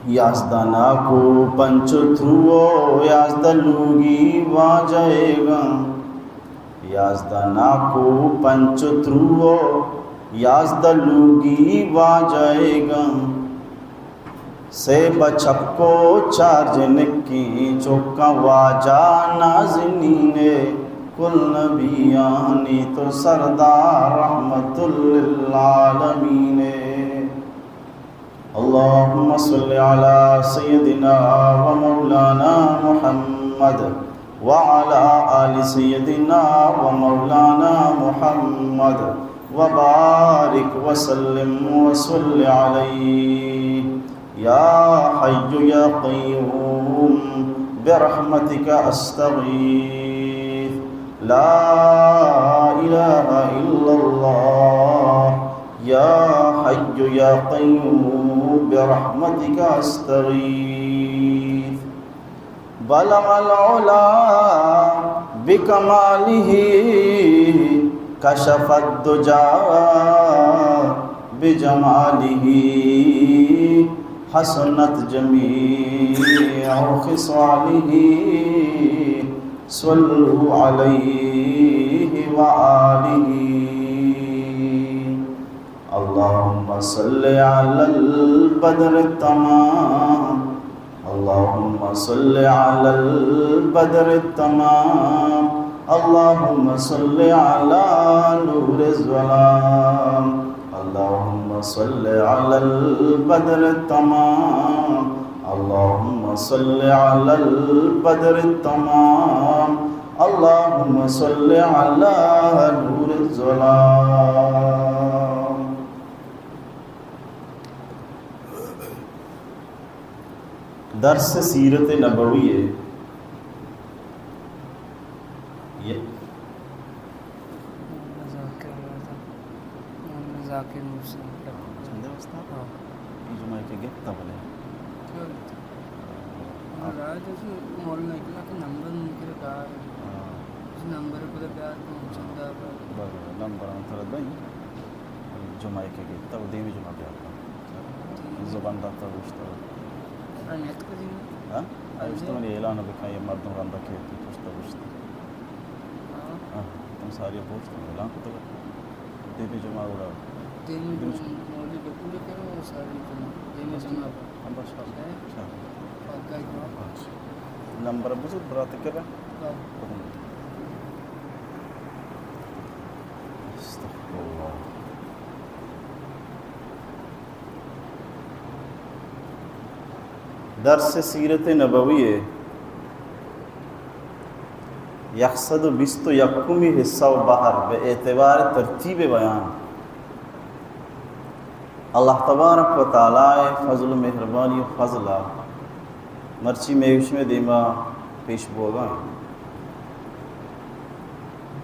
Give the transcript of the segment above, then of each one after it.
یازدہ ناکو پنچ ترو، یازدہ لوگی واجہ ئیگاں۔ یازدہ ناکو پنچ ترو، یازدہ لوگی واجہ ئیگاں۔ سے بچکو چار جنکیں چکاں، واجہ نازنینے، کل نبیانی تو سردار رحمت للعالمینے۔ اللهم صل على سيدنا ومولانا محمد وعلى آل سيدنا ومولانا محمد وبارك وسلم وصل عليه. يا حي يا قيوم برحمتك أستغيث. لا إله إلا الله. يا حي يا قيوم برحمتك أستغيث. بلغ العلا بكماله، كشف الدجى بجماله، حسنت جميع خصاله، صلوا عليه وآله. اللهم صل على البدر التمام. اللهم صل على البدر التمام. اللهم صل على نور الظلام. اللهم صل على البدر التمام. اللهم صل على البدر التمام. اللهم صل على نور الظلام. درس سیرت نبوی ءِ ی-، ذاکر، ذاکر موسیٰ۔ زندہ استاد؟ ہاں۔ اے جمعہ کہ گپتا بلے۔ کیا گپتا؟ ہاں۔ راج اس مولانا اکلا کے نمبر ممکن کار ہے۔ ہاں۔ اس نمبر پر پیار کو چندہ پر۔ بلے، نمبر ہم ترا دیں۔ جمعہ کہ گپتا، وہ دیمی جمعہ بیار کن۔ زبان داتا گوشتا۔ ہاں؟ آ گوشتا منی اعلان بکن، یہ مردم رندا کہ تو پشتا گوشتا۔ ہاں۔ ہاں، تم ساری پشتا اعلان کتا۔ دیمی جمعہ گڑا۔ دیمی جمعہ مولوی بکول کرو، ساری جمعہ۔ دیمی جمعہ پر۔ ہم بس، بس۔ ہیں؟ اچھا۔ پکا ہی کہو۔ اچھا۔ نمبر بزرگ برات کرا۔ استغفر اللہ۔ درس سیرت نبوی ءِ یک سد و بیست و یکمی حصہ و بہر بہ اعتبار ترتیب بیان۔ اللہ تبارک و تعالی ءِ فضل و مہربانی و فضل ءَ مرچی مئے و شمئے دیما پیش بوگا انت۔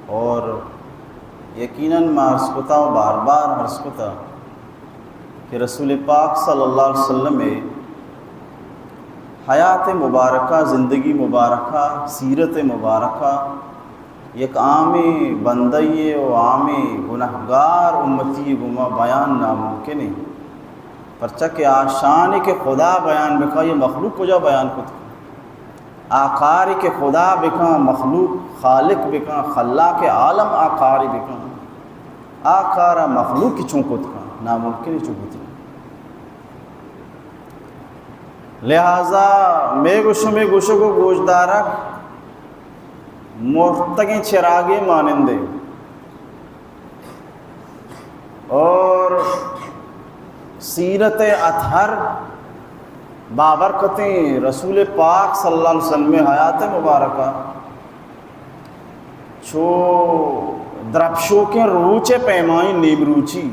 اور یقیناً ما عرض کتا و بار بار عرض کتا کہ رسول پاک صلی اللہ علیہ وسلم ءِ حیات مبارکہ، زندگی مبارکہ، سیرت مبارکہ یک عامیں بندہ یے و عامیں گناہگار امتی گوما بیان ناممکن انت، پرچا کہ آ شانے کہ خدا بیان بکا، یہ مخلوق کجا بیان کت کن؟ آ کارے کہ خدا بکا، مخلوق خالق بکا، خلاق عالم آ کارے بکا، آ کارا مخلوق چون کت کن؟ ناممکن چون کت کن؟ لہذا مئے گو شمئے گوشگ و گوشدارگ مرتگیں چراگے مانندے اور سیرت اطہر بابرکتیں رسول پاک صلی اللہ علیہ وسلم حیات مبارکہ چو درپشوکیں روچ ءِ پیمائیں نیمروچی۔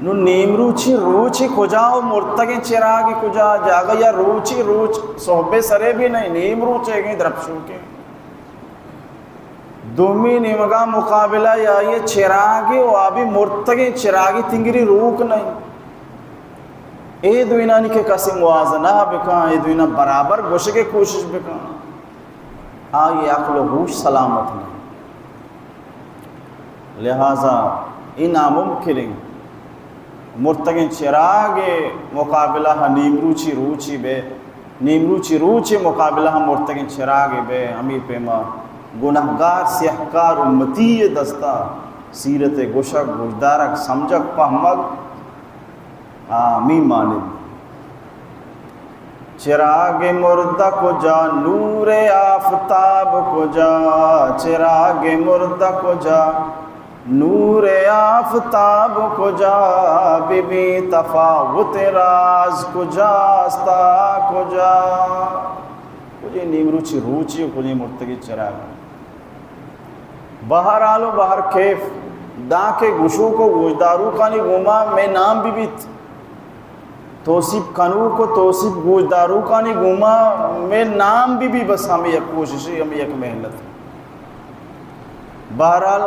نوں نیمروچی روچ کجا و مرتگیں چراگ کجا؟ جاگہ یا روچی روچ صحب سرے بھی نہیں، نیمروچ ہے کہ درپشوکیں۔ دومی نیمگا مقابلہ یا یہ چراگی و آبی مرتگیں چراگی تنگری روک نہیں۔ اے دوینانی کہ کسی موازنہ بکن، اے دوینا برابر گوشگے کوشش بکن۔ آئی عقل و ہوش سلامت نہیں۔ لہذا اے ناممکن انت مرتگیں چراگ ءِ مقابلہ ءَ نیمروچی روچے بہ، نیمروچی روچ ءِ مقابلہ ءَ مرتگیں چراگے بہ، ہمے پیما گناہگار، سیاہکار امتی ءِ دستا سیرت ءِ گوشگ، گوشدارگ، سمجھگ، پہمگ، آ، ہمے مانند۔ چراغ مردہ کجا، نور آفتاب کجا؟ چراغ مردہ کجا، نور آفتاب کجا؟ ببی تفاوت راز کجاست، آ کجا؟ کجے نیمروچی روچی و کجے مرتگی چراغ۔ بہرحال و بہر کیف، داں کہ گوشوک و گوشداروکانی گوما مئے نام بہ بیت، توسیپ کنوک و توسیپ گوشداروکانی گوما مئے نام بہ بی، بس ہمے یک کوششے، ہمے یک محنت۔ بہرحال،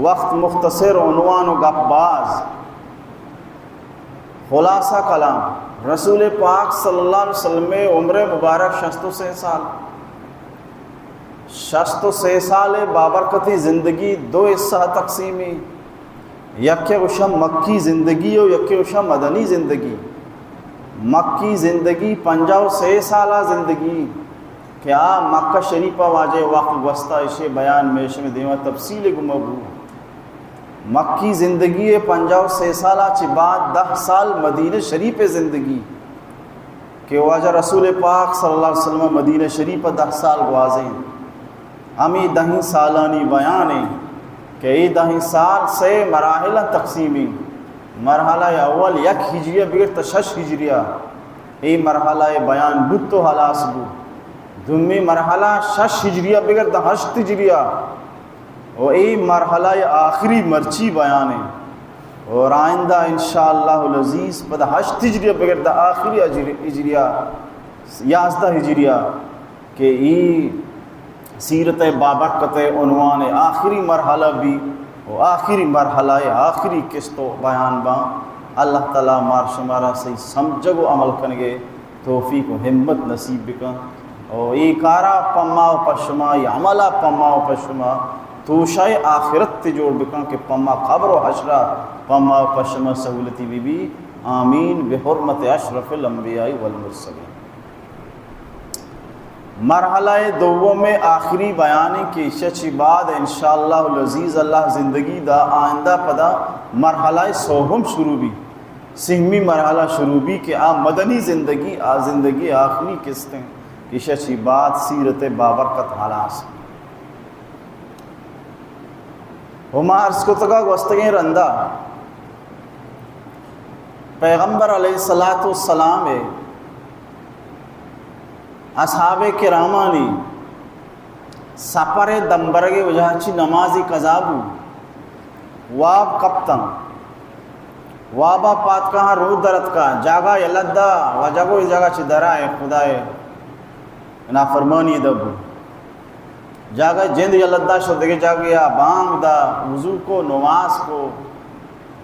وقت مختصر، عنوان و گپ باز۔ خلاصہ کلام، رسول پاک صلی اللہ علیہ وسلم ءِ عمر مبارک شست و سے سال۔ شست و سے سال ءِ بابرکتیں زندگی دو حصہ تقسیمی۔ یکے گوشاں مکی زندگی و یکے گوشاں مدنی زندگی۔ مکی زندگی پنجاہ و سے سالہ زندگی کہ آ مکہ شریف ءَ واجہ وقت گوستا، اشی بیان مئے شمئے دیما تفصیل گما بو۔ مکی زندگی ءِ پنجاہ و سے سالا چہ بعد دہ سال مدینہ شریف ءِ زندگی کہ واجہ رسول پاک صلی اللہ علیہ وسلم مدینہ شریف ءَ دہ سال گوازینت۔ ہمے دہیں سالانی بیان انت کہ اے دہیں سال سے مراحل تقسیمی۔ مرحلہ اول یک ہجری ءَ بگر تا شش ہجری ءَ اے مرحلہ بیان بوت و ہلاس بوت۔ دومی مرحلہ شش ہجری ءَ بگر تا ہشت ہجری ءَ و اے مرحلہ آخری مرچی بیان انت۔ اور آئندہ انشاءاللہ العزیز پدا ہشت ہجری ءَ بگر تا آخری ہجری، ہجری ءَ، یازدہ ہجری ءَ کہ اے سیرت بابرکت عنوان آخری مرحلہ بی و آخری مرحلہ آخری قسط و بیان باں۔ اللہ تعالی مار شمارا صحیح سمجھگ و عمل کنگے توفیق و ہمت نصیب بکن۔ و اے کارا پما و پشما، اے عملا پما و پشما توشہ آخرت تے جوڑ بکن کہ پما قبر و حشرا پما و پشما سہولتی بی بی۔ آمین، بحرمت اشرف الانبیاء والمرسلین۔ مرحلہ دوم آخری بیان انت کہ ایشی چی بعد انشاءاللہ العزیز اللہ زندگی دا آئندہ پدا مرحلہ سوم شروع بی۔ سیمی مرحلہ شروع بی کہ آ مدنی زندگی، آ زندگی آخری قسط انت۔ ایشی چی بعد سیرت بابرکت ہلاس۔ و ما عرض کتگا گوستگیں رندا پیغمبر علیہ الصلوۃ والسلام ءِ اصحاب کرامانی سپر دمبرگ وجہ چی نمازی قضا بو، واب کپتن، وابا پاتکا روچ درتکا، جاگہ یلہ دا، واجہ گو اے جاگہ چی درائے خدائے نافرمانی دا بو۔ جاگہ جند یلہ دا شو دگہ جاگہ یا بانگ دا، وضو کو، نماز کو،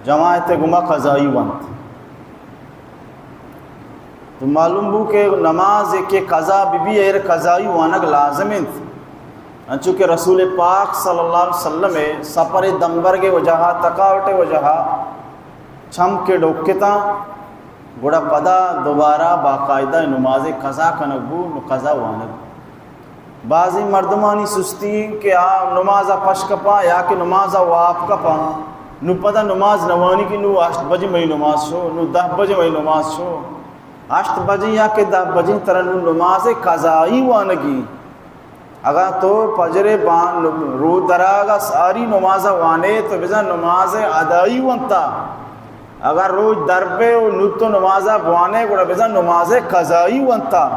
جماعت گما قضائی وانت۔ تو معلوم بو کہ نماز کہ قضا بی بی ایر قضائی وانگ لازم انت۔ انچو کہ رسول پاک صلی اللہ علیہ وسلم سپر دمبرگ وجہ، تکاوٹ وجہ چم کے ڈوکتا، گڑا پدا دوبارہ باقاعدہ نماز قضا کنگ بو، نو قضا وانگ۔ بعضی مردمانی سستی انت کہ آ نماز ء پش کپاں یا کہ نماز ء واب کپاں، نو پدا نماز نہ وانی کہ نو ہشت بجے مئی نماز شو، نو دہ بجے مئی نماز شو۔ ہشت بجے یا کہ دہ بجے ترا نو نماز قضائی وانگی۔ اگاں تو فجر بان رو دراگ ء ساری نماز ء وانے تو بزن نماز ادائی وانتا۔ اگاں روچ در بے و نو تو نماز ء بوانے گڑا بزن نماز قضائی وانتا۔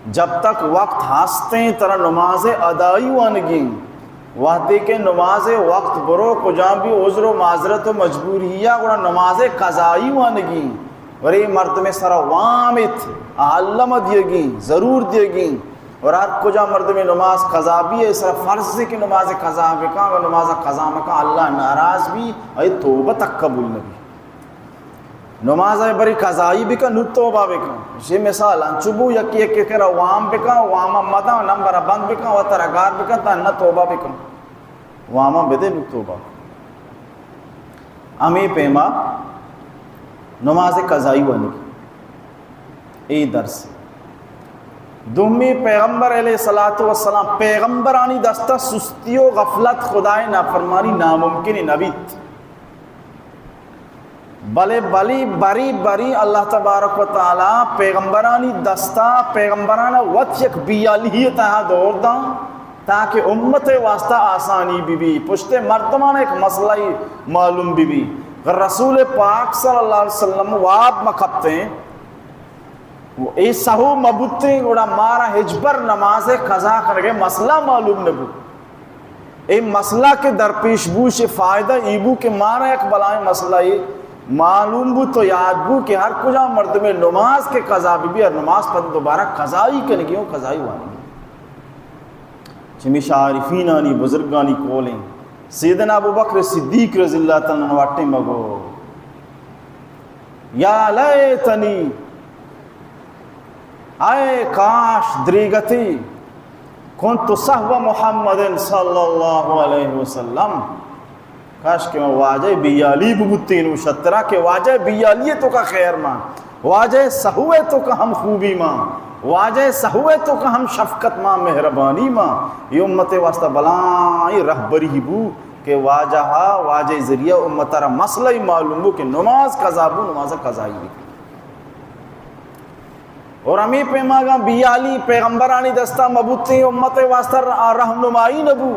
جب تک وقت ہستیں ترا نماز ادائی وانگی۔ وہدے کہ نماز وقت برو کجام بھی عذر و معذرت و مجبوری یا گڑا نماز قضائی وانگی۔ ورے مردم سرا وام ات، علم دیگی، ضرور دیگی۔ اور ہر کجا مردم نماز قضا بھی ہے، سرا فرض ہے کہ نماز قضا بکن، اگر نماز قضا مکن اللہ ناراض بھی، اے توبہ تک قبول نبی۔ نماز ء بری قضائی بکن، نو توبہ بکن۔ یہ مثال انچو بو، یکی یکی کرا وام بکن، وام مدن، نمبر بند بکن، و ترا گار بکن، تا نہ توبہ بکن۔ وام بدے، نو توبہ۔ ہمے پیما نماز قضائی وانگی۔ اے درس۔ دومی، پیغمبر علیہ الصلوۃ والسلام، پیغمبرانی دستا سستی و غفلت، خدائے نافرمانی ناممکن نبیت۔ بلے بلی بری بری اللہ تبارک و تعالی پیغمبرانی دستا پیغمبرانا وت یک بیالی تہا دور داں تاکہ امت واسطہ آسانی بی بی، پشت مردمان ایک مسئلہ معلوم بی بی۔ رسول پاک صلی اللہ علیہ وسلم واب مکپتیں، اے سہو مبوتیں، گڑا مارا ہچبر نماز قضا کنگے مسئلہ معلوم نبو۔ اے مسئلہ کہ درپیش بو، شے فائدہ ای بو کہ مارا یک بلائیں مسئلہ ای معلوم بو تو یاد بو کہ ہر کجا مردمے نماز کہ قضا بی بی، ہر نماز پد دوبارہ قضائی کنگی ہوں، قضائی وانگی۔ چمیشا عارفینانی، بزرگانی قولیں۔ سیدنا ابوبکر صدیق رضی اللہ تعالی عنہ واٹیں مگو، یا لیتنی، اے کاش دریگتی، کنت صحو محمد صلی اللہ علیہ وسلم، کاش کہ من واجہ بیالی ببوتین و شترا کہ واجہ بیالی توکا خیر مان، واجہ سہو توکا ہم خوبی مان، واجہ سہو توکا ہم شفقت مان، مہربانی مان۔ اے امت واسطہ بلائیں رہبری بو کہ واجہ، واجہ ذریعہ امت را مسئلہ معلوم بو کہ نماز قضا بو، نماز قضائی بی۔ اور ہمیں پیماگاں بیالی پیغمبرانی دستا مبوتیں امت واسطہ ر-، رہنمائی نبو۔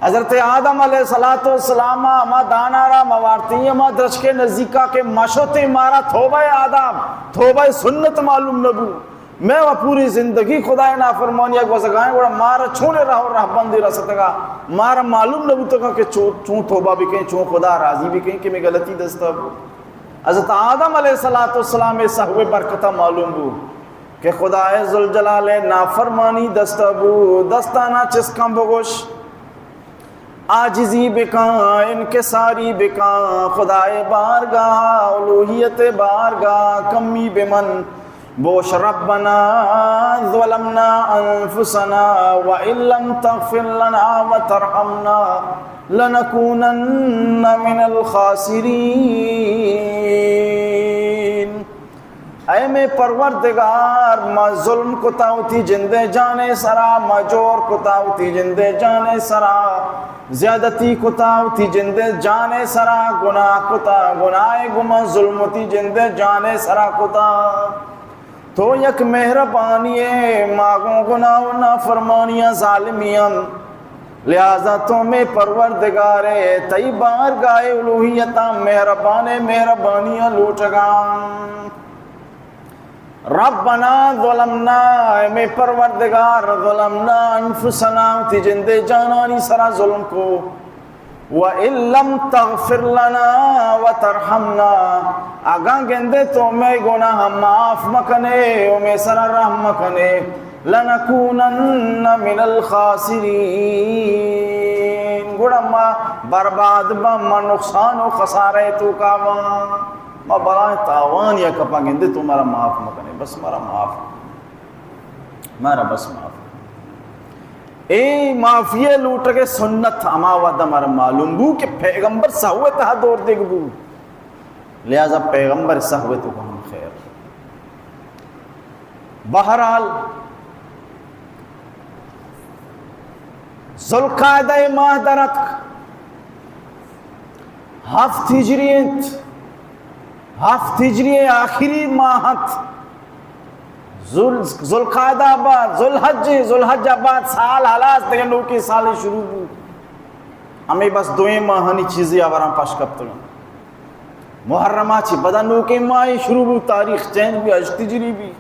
حضرت آدم علیہ الصلوۃ والسلام ہما دانا را موارتی، ہما درچکے نزیکا کہ مشوتے مارا توبہ آداب، توبہ سنت معلوم نبو۔ میں و پوری زندگی خدائے نافرمانی گوزگائیں، گڑا مارا چون راہ و رہبندی رستگا، مارا معلوم نبوتگا کہ چو-، چون توبہ بکیں، چون خدا راضی بکیں کہ میں غلطی دستا بو۔ حضرت آدم علیہ الصلوۃ والسلام سہو برکتا معلوم بو کہ خدائے ذوالجلال نافرمانی دستا بو، دستانا چسکاں بگوش۔ عاجزی بکاں، انکساری بکاں، خدائے بارگاہ، الوہیت بارگاہ، کمی بمن۔ بوش ربنا ظلمنا انفسنا وان لم تغفر لنا وترحمنا لنکونن من الخاسرین۔ اے مئے پروردگار، ما ظلم کتا وتی جندے جانے سرا، ما جور کتا وتی جندے جانے سرا، زیادتی کتا وتی جندے جانے سرا، گناہ کتا، گناہ گما ظلم وتی جندے جانے سرا کتا۔ تو یک مہربانی ئے، ما گوں گناہ و نافرمانیاں ظالمیاں، لہذا تو مئے پروردگار ئے، تئی بارگاہ الوہیتاں مہربان ئے، مہربانیاں لوٹگاں۔ ربنا ظلمنا، اے مئے پروردگار، ظلمنا انفسنا، وتی جندے جانانی سرا ظلم کو۔ وان لم تغفر لنا وترحمنا، اگاں گندے تو مئے گناہ معاف مکنے و مئے سرا رحم مکنے، لنکونن من الخاسرین، گڑا ما برباد باں، ما نقصان و خسارہ توکا باں، ما بلائیں تاوانی کپاں، گندے تو مارا معاف مکنے، بس مارا معاف کن۔ مارا بس معاف۔ اے معافی لوٹگ سنت ہما وہد مارا معلوم بو کہ پیغمبر سہو تہا دور دیگ بو، لہذا پیغمبر سہو تو ہم خیر۔ بہرحال، ذوالقعدہ ماہ درتک، ہفت ہجری انت، ہفت ہجری آخری ماہ انت۔ ذوال-، ذوالقعدہ بعد، ذوالحج، ذوالحج بعد سال ہلاس، دگہ نوکیں سالے شروع بو۔ ہمیں بس دوئیں ماہانی چیزی آوراں پش کپتگاں۔ محرمہ چی پدا نوکیں ماہے شروع بو، تاریخ چینج بی، ہشت ہجری بی۔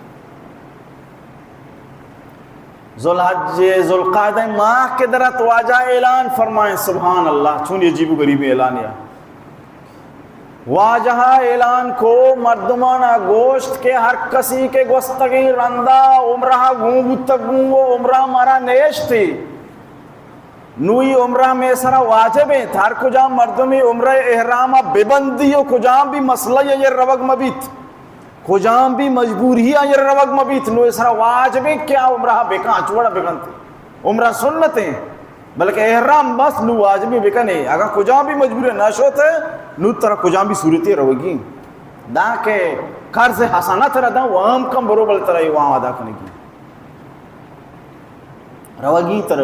ذوالحج، ذوالقعدہ ماہ کہ درت واجہ اعلان فرمائیں، سبحان اللہ، چون عجیب و غریب اعلان یا۔ واجہ اعلان کو، مردمانا گوشت کہ ہر کسی کہ گوستگیں رندا عمرہ گون بوتگ گون و عمرہ مارا نیشتی۔ نوئی عمرہ مئے سرا واجب انت، ہر کجام مردمے عمرہ احرام ببندی و کجام بھی مسئلہ یا روگ مبیت، کجام بھی مجبوری یا روگ مبیت، نو سرا واجب انت کہ آ عمرہ بکن، ہنچ وڑا بکنت۔ عمرہ سنت انت، بلکہ احرام بس نو واجبی بکنے، اگر کجا بھی مجبور نہ شوتے، نو ترا کجا بھی صورتی روگی۔ داں کہ قرض حسنہ ترا داں، وام کم برو بل ترا یہ وام ادا کنگی۔ روگی ترا۔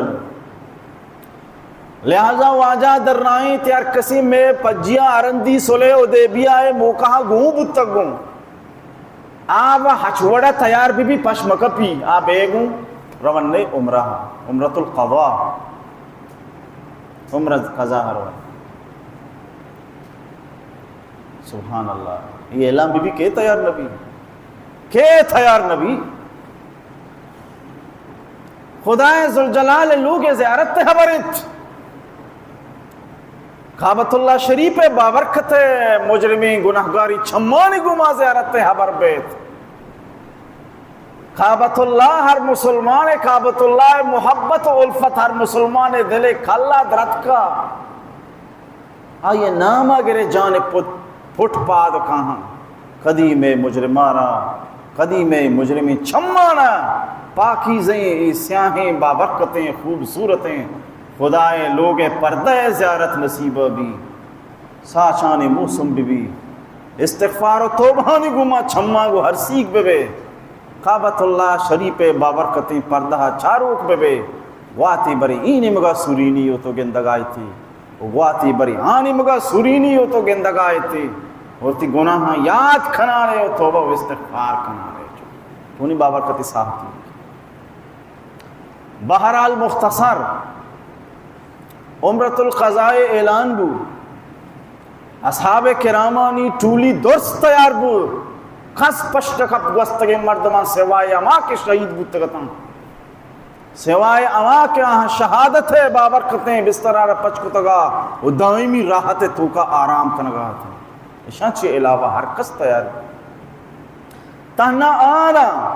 لہذا واجہ در رائیں تیار کسی میں پجیا ارندی سلے و دے بیا اے موقع گوں بتگوں۔ آ و ہچ وڑا تیار بی بی پش مکپی، آ بیگوں رونے عمرہ، عمرۃ القضا، عمرہ قضا رونے۔ سبحان اللہ، یہ اعلان بی بی کے تیار نبی، کے تیار نبی۔ خدائے ذوالجلال لوگ زیارت تے حبر انت۔ کعبۃ اللہ شریف بابرکت مجرمیں گناہگاری چمانی گما زیارت تے حبر بیت۔ کعبۃ اللہ ہر مسلمان، کعبۃ اللہ محبت و الفت ہر مسلمان دل کلا درتکا۔ آئی نام گرے جان پت، پٹ پاد کاہاں۔ قدیم مجرمارا، قدیم مجرمیں چمانا پاکیزیں اے سیاہیں بابرکتیں خوبصورتیں خدائے لوگ پردہ زیارت نصیب بی۔ ساچانی موسم بی بی۔ استغفار و توبہانی گما چماں گو ہر سیگ ببے۔ کعبۃ اللہ شریف بابرکتیں پردہ چاروک ببے۔ گواتی بری این نیمگا سورینی و تو گندگایتی۔ و گواتی بری آنی مگا سورینی و تو گندگا ایتی، و تی گناہاں یاد کنانے و توبہ و استغفار کنانے۔ چونی بابرکتی ساہتی۔ بہرحال مختصر، عمرۃ القضاء اعلان بو، اصحاب کرامانی ٹولی درست تیار بو، کس پشت کپ گوستگیں مردمان سوائے ہما کہ شہید بوتگتاں۔ سوائے ہما کہ آہاں شہادت ءِ بابرکتیں بسترا را پچ کتگا و دائمی راحت ءِ توکا آرام کنگا اتاں۔ اشاں چہ علاوہ ہر کس تیار بوت۔ تہنا آناں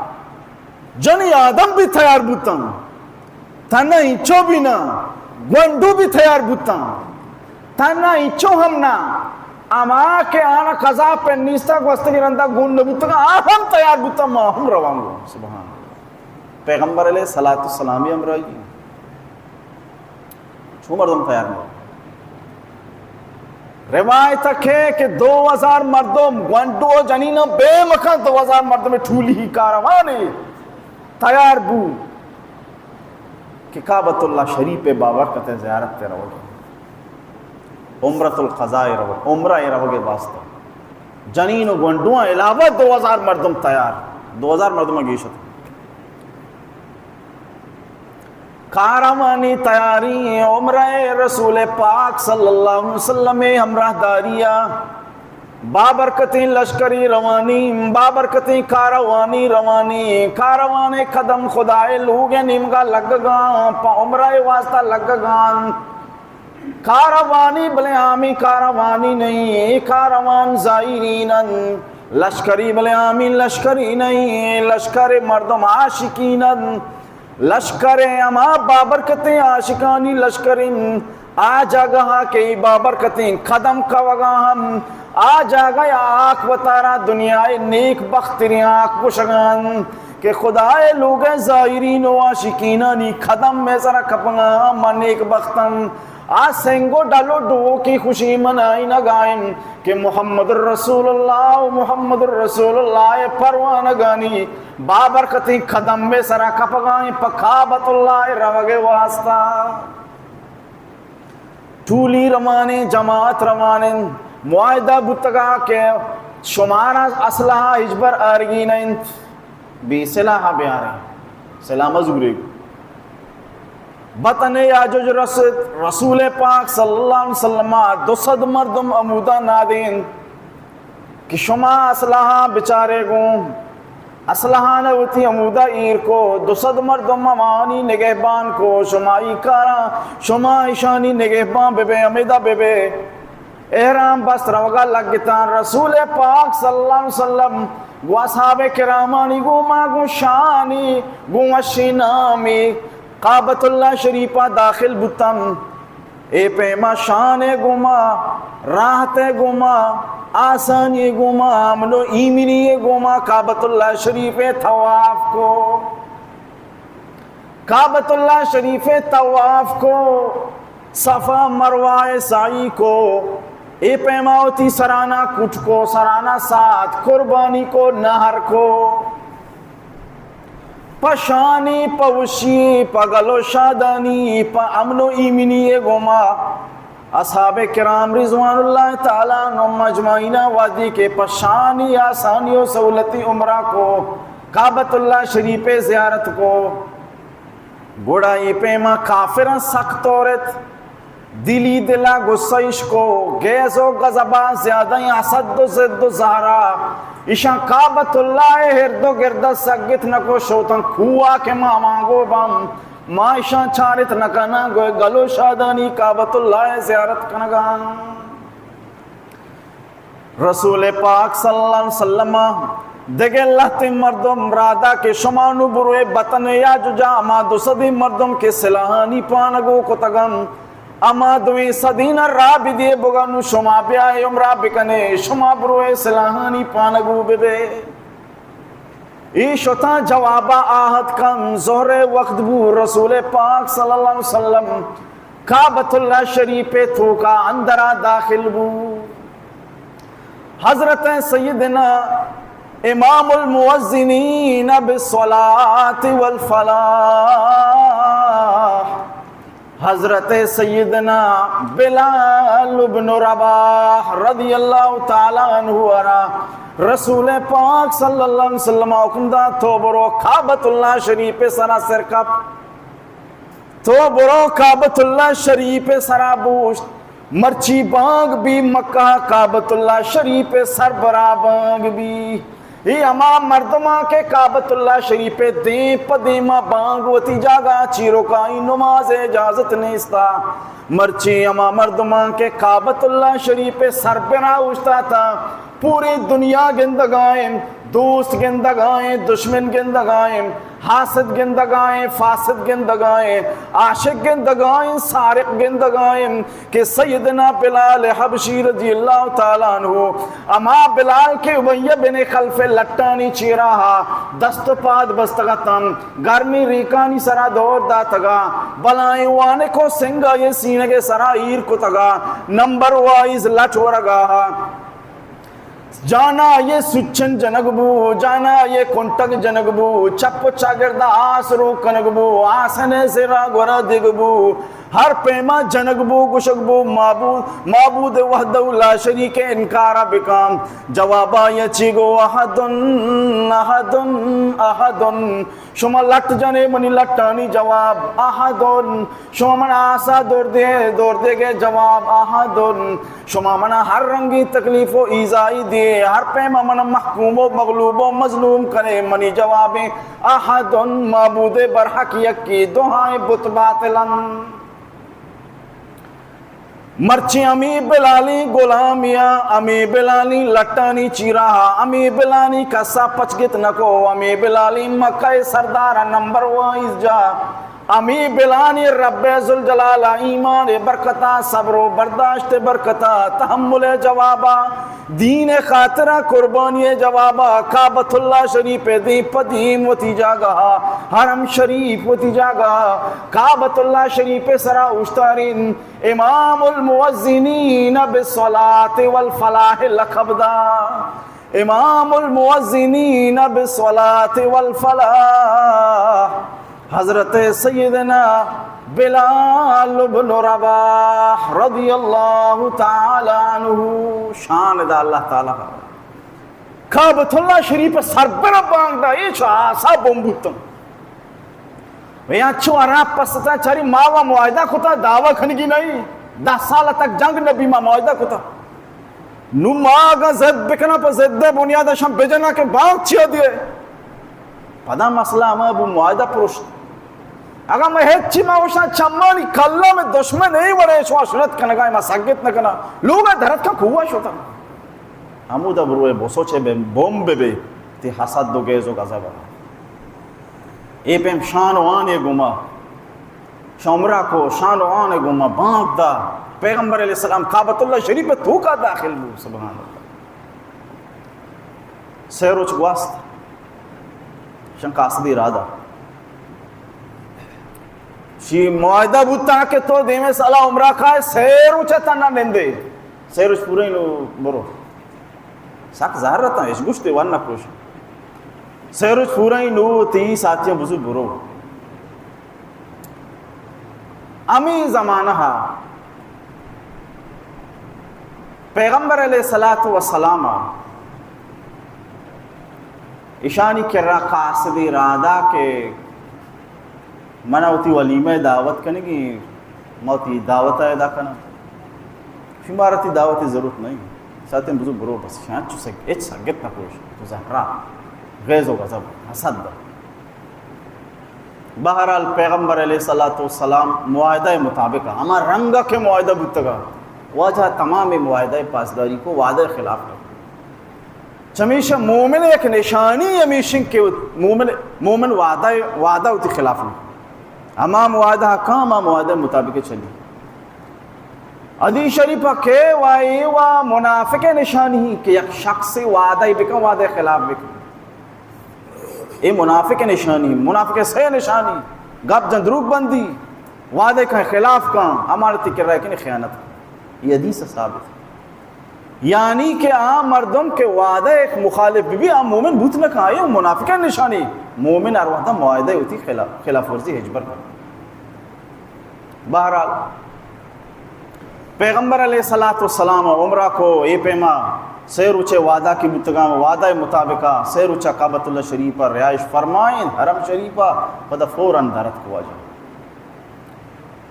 جنی آدم بھی تیار بوتاں۔ تہنا اینچو بھی نہ، گونڈو بھی تیار بوتاں۔ تہنا اینچو ہم نہ، ہما کہ آناں قضا پہ نیستا گوستگی رندا گون نہ بوتگا، آ ہم تیار بوتاں، ما ہم رواں گوں۔ سبحان اللہ۔ پیغمبر علیہ الصلوۃ والسلام ءِ ہمراہی۔ چو مردم تیار نہ؟ روایت کہ کہ دو ہزار مردم، گونڈو و جنین بے مکن، دو ہزار مردم ٹولی ہی کاروانے تیار بو کہ کعبۃ اللہ شریف بابرکت زیارت تے روگ، عمرۃ القضاء روگ، عمرہ روگ واسطہ۔ جنین و گونڈواں علاوہ دو ہزار مردم تیار، دو ہزار مردم گیشت۔ کاروانی تیاری، عمرہ رسول پاک صلی اللہ علیہ وسلم ہمراہ داریا، بابرکتیں لشکری روانی، بابرکتیں کاروانی روانی، کاروان قدم خدائے لوگ نیمگا لگگاں، پہ عمرہ واسطہ لگگاں۔ کاروانی بلے عامی کاروانی نہیں، اے کاروان زائرین انت۔ لشکری بلے عامی لشکری نہیں، اے لشکر مردم عاشقین انت۔ لشکر ہما بابرکتیں عاشقانی لشکر انت۔ آ جاگہا کہ اے بابرکتیں قدم کوگا ہم، آ جاگہ آک وتارا دنیائے نیک بختریں آک گوشگا انت۔ کہ خدائے لوگ ءِ زائرین و عاشقینانی قدم مئے سرا کپگا، ما نیک بختم۔ آ سنگ و ڈل و ڈوکی خوشی منائینگا انت کہ محمد رسول اللہ و محمد رسول اللہ ءِ پروانگانی بابرکتیں قدم مئے سرا کپگا انت پہ کعبۃ اللہ ءِ روگ ءِ واسطہ۔ ٹولی روانیں، جماعت روانیں، معاہدہ بوتگا کہ شمارا اسلحہ ہچبر آرگی نہ انت، بے سلاح بیاریں، سلاح مزورے۔ بطن یاجوج رس-، رسول پاک صلی اللہ علیہ وسلم دو سد مردم ہمودا نادین۔ کہ شما اسلحہ بچارے گوں، اسلحہ نہ وتی ہمودا ایر کو، دو سد مردم ہمانی نگہبان کو، شما ای کاراں، شما ایشانی نگہبان ببے، ہمیدا ببے۔ احرام بست روگا لگتاں۔ رسول پاک صلی اللہ علیہ وسلم گوں اصحاب کرامانی گوما گوں شانی گوں وشی نامی کعبۃ اللہ شریفا داخل بوتن۔ اے پیما شان ءِ گوما، راحت ءِ گوما، آسانی ءِ گوما، امن و ایمنی ءِ گوما کعبۃ اللہ شریف ءِ طواف کو۔ کعبۃ اللہ شریف ءِ طواف کو، صفا مروہ ءِ سعی کو، اے پیما وتی سرانا کٹ کو، سرانا سات، قربانی کو، نحر کو۔ پہ شانی، پہ وشی، پہ گل و شادانی، پہ امن و ایمنی گوما اصحاب کرام رضوان اللہ تعالی عنہم اجمعین وہدی کہ پہ شانی آسانی و سہولتی عمرہ کو، کعبۃ اللہ شریف ءِ زیارت کو، گڑا اے پیما کافراں سک تورت، دلی دلا غصہ اش کو، غیظ و غضبا زیادہ، حسد و ضد و زہرا، اشاں کعبۃ اللہ ءِ ارد و گرد سگت نہ کو، شوتاں کوہا کہ ما مانگو بم، ما اشاں چارت نہ کناں، گوئے گل و شادانی کعبۃ اللہ ءِ زیارت کنگا۔ رسول پاک صلی اللہ علیہ وسلم دگہ لہتے مردم رادا کہ شما نو بروئے بطن یاججا، ہما دو سدی مردم کہ سلاحانی پانگو کتگن، ہما دوئیں سدینا راہ بدیے بگا، نو شما بیائے عمرہ بکنے، شما بروئے سلاحانی پانگو ببے۔ اے شتاں جوابا آہت کن، ظہر وقت بو، رسول پاک صلی اللہ علیہ وسلم کعبۃ اللہ شریف توکا اندرا داخل بو۔ حضرت سیدنا امام المؤذنین بالصلاة والفلاح، حضرت سیدنا بلال ابن رباح رضی اللہ تعالی عنہ را رسول پاک صلی اللہ علیہ وسلم حکم دا، تو برو کعبۃ اللہ شریف سرا سر کپ، تو برو کعبۃ اللہ شریف سرا بوشت، مرچی بانگ بی مکہ کعبۃ اللہ شریف سربرا بانگ بی۔ اے ہما مردماں کہ کعبۃ اللہ شریف ءِ دیم پہ دیما بانگ وتی جاگہ، چیروکائی نماز ءِ اجازت نیستا۔ مرچی ہما مردماں کہ کعبۃ اللہ شریف ءِ سربرا اوشتاتا، پوری دنیا گندگائیں، دوست گندگائیں، دشمن گندگائیں، حاسد گندگائیں، فاسد گندگائیں، عاشق گندگائیں، سارق گندگائیں، کہ سیدنا بلال حبشی رضی اللہ تعالی عنہ، ہما بلال کہ امیہ بن خلف لٹانی چیرا ہا دست و پاد بستگتن، گرمی ریکانی سرا دور داتگا، بلائیں وانک و سنگ آئی سینگ سرا ایر کتگا، نمبر وائز لٹ ورگا ہا۔ جانا آئی سچن جنگ بو، جانا آئی کنٹگ جنگ بو، چپ و چاگرد آس رو کنگ بو، آسن زرا گورا دگ بو، ہر پیما جنگ بو، گشگ بو، معبود، معبود وحدہ لا شریک انکارا بکام۔ جوابا آئی چی گو؟ احد، احد، احد۔ شما لٹ جنے، منی لٹانی جواب احد۔ شما منا آسا دور دے، دور دے گے جواب احد۔ شما منا ہر رنگی تکلیف و ایذائی دے، ہر پیما منا محکوم و مغلوب و مظلوم کنے، منی جواب احد، معبود برحق یکی، دوہائیں بت باطلن۔ مرچی ہمی بلالی غلامیا، ہمی بلالی لٹانی چیرا، ہمی بلالی کسا پچگت نکو، ہمی بلالی مکہ سردار نمبر وائز جا، ہمی بلالی رب ذوالجلال ایمان برکتا، صبر و برداشت برکتا، تحمل جوابا، دین خاطرا قربانی جوابا، کعبۃ اللہ شریف دیم پہ دیم وتی جاگہا، حرم شریف وتی جاگہا، کعبۃ اللہ شریف سرا اوشتارین۔ امام المؤذنین بالصلاة والفلاح لقب دا، امام المؤذنین بالصلاة والفلاح، حضرت سیدنا بلال ابن رباح رضی اللہ تعالی عنہ۔ شان دا اللہ تعالی۔ کعبۃ اللہ شریف سربرا بانگ دا، اے چو آسا بم بوتن۔ وی انچو عرب پستاں چاری، ما و معاہدہ کتا، دعوی کنگی نہیں۔ دہ سال تک جنگ نبی، ما معاہدہ کتا۔ نو ما اگاں ضد بکناں، پہ ضد بنیاد اشاں بجناں کہ بانگ چیا دیئے۔ پدا مسئلہ ہما بو، معاہدہ پروشت۔ اگاں ما ہچی ما وشاں چمانی کلا میں دشمن اے وڑے شما شرط کنگا، ما سگت نہ کناں۔ لوگ درت کا کوہ شتا۔ ہمودا بروئے بسوچے بے، بمب بے، تی حسد و غیظ و غضب۔ اے پیم شان و آنے گما، شمرا کو شان و آنے گما، بانگ دا۔ پیغمبر علیہ السلام کعبۃ اللہ شریف توکا داخل بو، سبحان اللہ۔ سے روچ گواست، شن قاصدی رادا۔ چی معاہدہ بوتا کہ تو دیمے سالا عمرہ کائے، سے روچ تنا نندے، سے روچ پورا ہی نو برو۔ سک زہر رہتا، اش گوشتے ون نہ پروش۔ سے روچ پورا ہی نو تی ساتھیاں بزو برو۔ امی زمانہ پیغمبر علیہ الصلوۃ والسلام اشانی کرا قاصد ارادہ کہ من وتی ولیمہ دعوت کنگی، ما وتی دعوت ادا کناں۔ شمارا تی دعوت ضرورت نہیں۔ ساتیں بزو برو بس، شان چو سگ، اچ سگت نہ پوش، تو زہرا غیظ و غضب، حسد دا۔ بہرحال پیغمبر علیہ الصلوۃ والسلام معاہدہ مطابق، ہما رنگ کے معاہدہ بوتگا، واجہ تمام معاہدہ پاسداری کو، وعدہ خلاف نہ۔ چمیشہ مومن یک نشانی ہمیش انت کہ مومن، مومن وعدہ، وعدہ وتی خلاف نہ۔ ہما معاہدہ کاں، ہما معاہدہ مطابق چلی۔ حدیث شریف کہ وائی و منافق نشانی کہ یک شخص وعدہ بکن، وعدہ خلاف بکن۔ اے منافق نشانی، منافق سے نشانی، گپ جن، دروگ بندی، وعدہ کن خلاف کن، امانتی کرا کن خیانت کن۔ یہ حدیث ثابت۔ یعنی کہ آ مردم کہ وعدہ ایک مخالف بھی، بھی آ مومن بوت نہ کن، یہ منافق نشانی۔ مومن ہر وقت معاہدہ ہوتی خلاف، خلاف ورزی ہچبر کن۔ بہرحال، پیغمبر علیہ الصلوۃ والسلام عمرہ کو، اے پیما سے روچے وعدہ کی بوتگاں، وعدہ مطابقہ سے روچا کعبۃ اللہ شریف پر رہائش فرمائیں، حرم شریف پر، پدا فوراً درت کو واجہ۔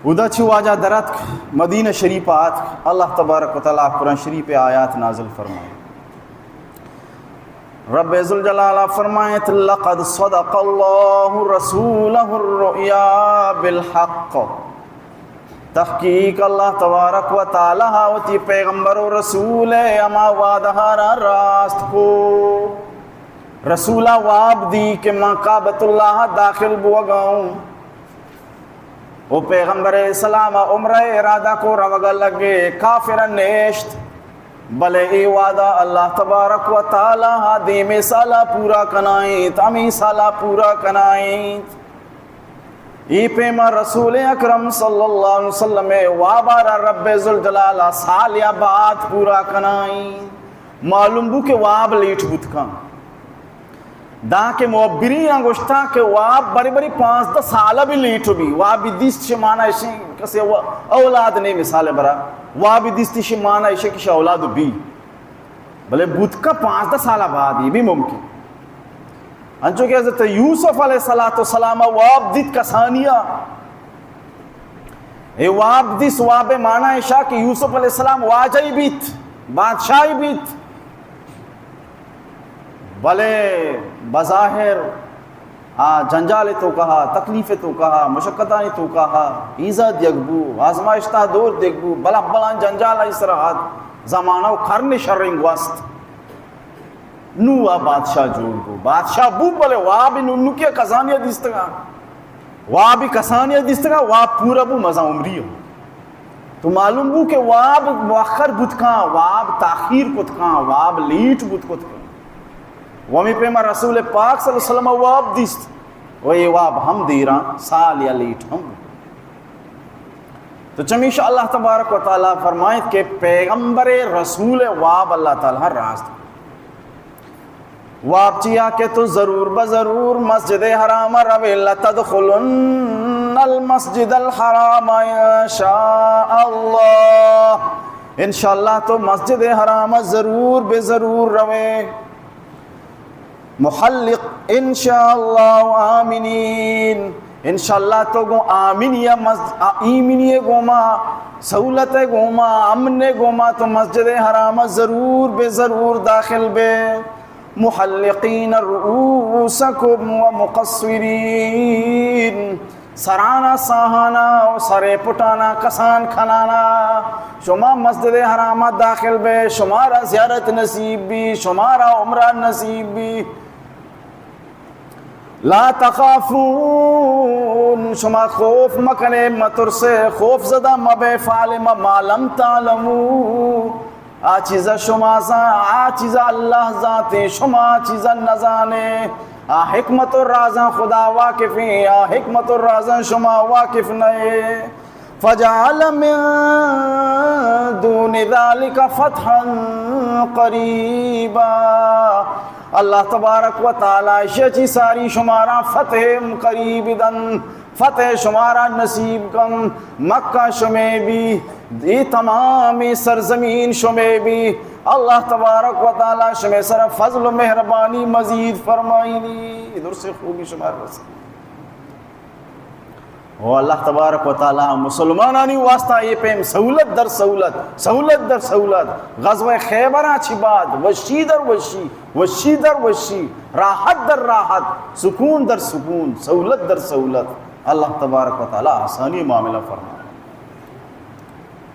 ادا چی واجہ درت مدینہ شریف آت، اللہ تبارک و تعالی قرآن شریف آیات نازل فرمائیں۔ رب ذوالجلال فرمائیت، لقد صدق اللہ رسولہ الرؤیا بالحق۔ تحقیق اللہ تبارک و تعالی وتی پیغمبر و رسول ہما وعدہ را راست کو۔ رسولا واب دی کہ من کعبۃ اللہ داخل بوگاؤں۔ و پیغمبر علیہ السلام عمرہ ارادہ کو، روگا لگے، کافر نیشت۔ بلے اے وعدہ اللہ تبارک و تعالی دیمے سالا پورا کنائیں، ہمی سالا پورا کنائیں۔ اے پیما رسول اکرم صلی اللہ علیہ وسلم وابارا رب ذوالجلال سال یا بعد پورا کنائیں۔ معلوم بو کہ واب لیٹ بوت کن۔ داں کہ معبرین گوشتاں کہ واب بری بری پانزدہ سالہ بھی لیٹ بی، واب بھی دیست شی مانا اشی کسی او-، اولاد نہیں، مثال برا واب بھی دیست شی مانا اشی کہ شی اولاد بی، بلے بوت کا پانزدہ سالہ بعد، یہ بھی ممکن۔ انچو کہ حضرت یوسف علیہ الصلوۃ والسلام واب دیت کسانیا، اے واب دیست، واب مانا اشا کہ یوسف علیہ السلام واجہی بیت، بادشاہی بیت، بلے بظاہر آ جنجال توکا، تکلیف توکا، مشقتانی توکا ایزا دیگ بو، آزمائشتا دور دیگ بو، بلا بلان جنجال آئی سرا آت، زمانہ و قرن شریں گوست۔ نو آ بادشاہ جوڑ بو، بادشاہ بو، بلے واب نو، نو کیا کسانیا دیستگا، واب کسانیا دیستگا، واب پورا بو مزا عمری ہو۔ تو معلوم بو کہ واب مؤخر بوت کاں، واب تاخیر کت کاں، واب لیٹ بوت کت کاں۔ و ہمے پیما رسول پاک صلی اللہ علیہ وسلم واب دیست، و اے واب ہم دیراں سال یا لیٹ ہم بو۔ تو چمیشا اللہ تبارک و تعالی فرمائیت کہ پیغمبر رسول واب اللہ تعالی راست۔ واب چیا کہ تو ضرور بہ ضرور مسجد حرام روے، لتدخلن المسجد الحرام ان شاء اللہ، انشاءاللہ تو مسجد حرام ضرور بہ ضرور روے۔ محلق ان شاء اللہ آمنین، انشاءاللہ تو گوں آمنی مز-، آ-، ایمنی گوما، سہولت گوما، امن گوما تو مسجد حرام ضرور بہ ضرور داخل بے۔ محلقین رؤوسکم و مقصرین، سرانا ساہانا و سرے پٹانا کسان کھنانا، شما مسجد حرام داخل بے، شمارا زیارت نصیب بی، شمارا عمرہ نصیب بی۔ لا تخافون، شما خوف مکنے، مترسے، خوف زدہ مبے، فعلم ما لم تعلموا، آ چیزا شما زان، آ چیزا اللہ زانتے، شما آ چیزا نزانے۔ آ حکمت و رازاں خدا واقفیں، آ حکمت و رازاں شما واقف نئے۔ فجعل من دون ذلك فتحا قريبا۔ اللہ تبارک و تعالی اشیا چی ساری شمارا فتح قریب دن، فتح شمارا نصیب کن۔ مکہ شمے بی، اے تمام سرزمین شمے بی، اللہ تبارک و تعالی شمے سر فضل و مہربانی مزید فرمائینی۔ درست خوبی شمار رسید۔ او اللہ تبارک و تعالی مسلمانانی واسطہ اے پیم سہولت در سہولت، سہولت در سہولت۔ غزوہ خیبراں چی بعد وشی در وشی، وشی در وشی، راحت در راحت، سکون در سکون، سہولت در سہولت۔ اللہ تبارک و تعالی آسانی معاملہ فرمائے۔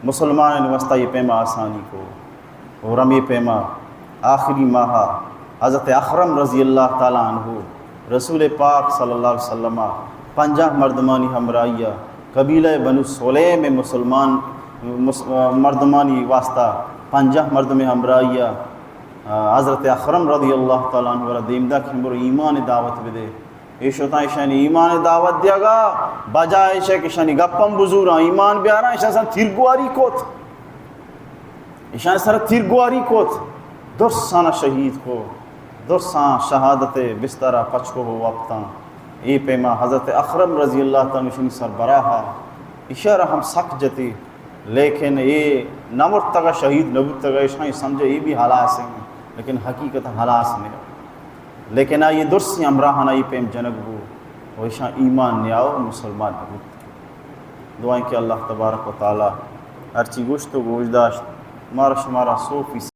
مسلمانانی واسطہ اے پیم آسانی کو۔ اور ہمے پیما آخری ماہ حضرت اخرم رضی اللہ تعالی عنہ رسول پاک صلی اللہ علیہ وسلم پنجاہ مردمانی ہمراہی ء قبیلہ بنو سلیم مسلمان مس-، مردمانی واسطہ پنجاہ مردم ہمراہی ء حضرت اخرم رضی اللہ تعالی عنہ را دیم دا کہ ہم برو ایمان دعوت بدے۔ اے شتاں ایشانی ایمان دعوت دیگا، بجائے ایشے کہ ایشانی گپم بزوراں ایمان بیاراں، ایشان سر تیرگواری کت۔ ایشان سر تیرگواری کت۔ درسانا شہید کو۔ درساں شہادت بسترا پچ کو وپتاں۔ اے پیما حضرت اخرم رضی اللہ تعالی عنہ ایشانی سربراہا۔ ایشارا ہم سک جتی۔ لیکن اے نہ مرتگ ء شہید نہ بوتگ ء، ایشاں سمجھ اے بھی ہلاس ہیں، لیکن حقیقت ہلاس نہیں۔ لیکن آئی درسیں ہمراہان آئی پیم جنگ بو و ایشاں ایمان نیاو مسلمان نہ بوت۔ دعائیں کہ اللہ تبارک و تعالی ہرچی گوشت و گوش داشت، مارا شمارا سو فیصد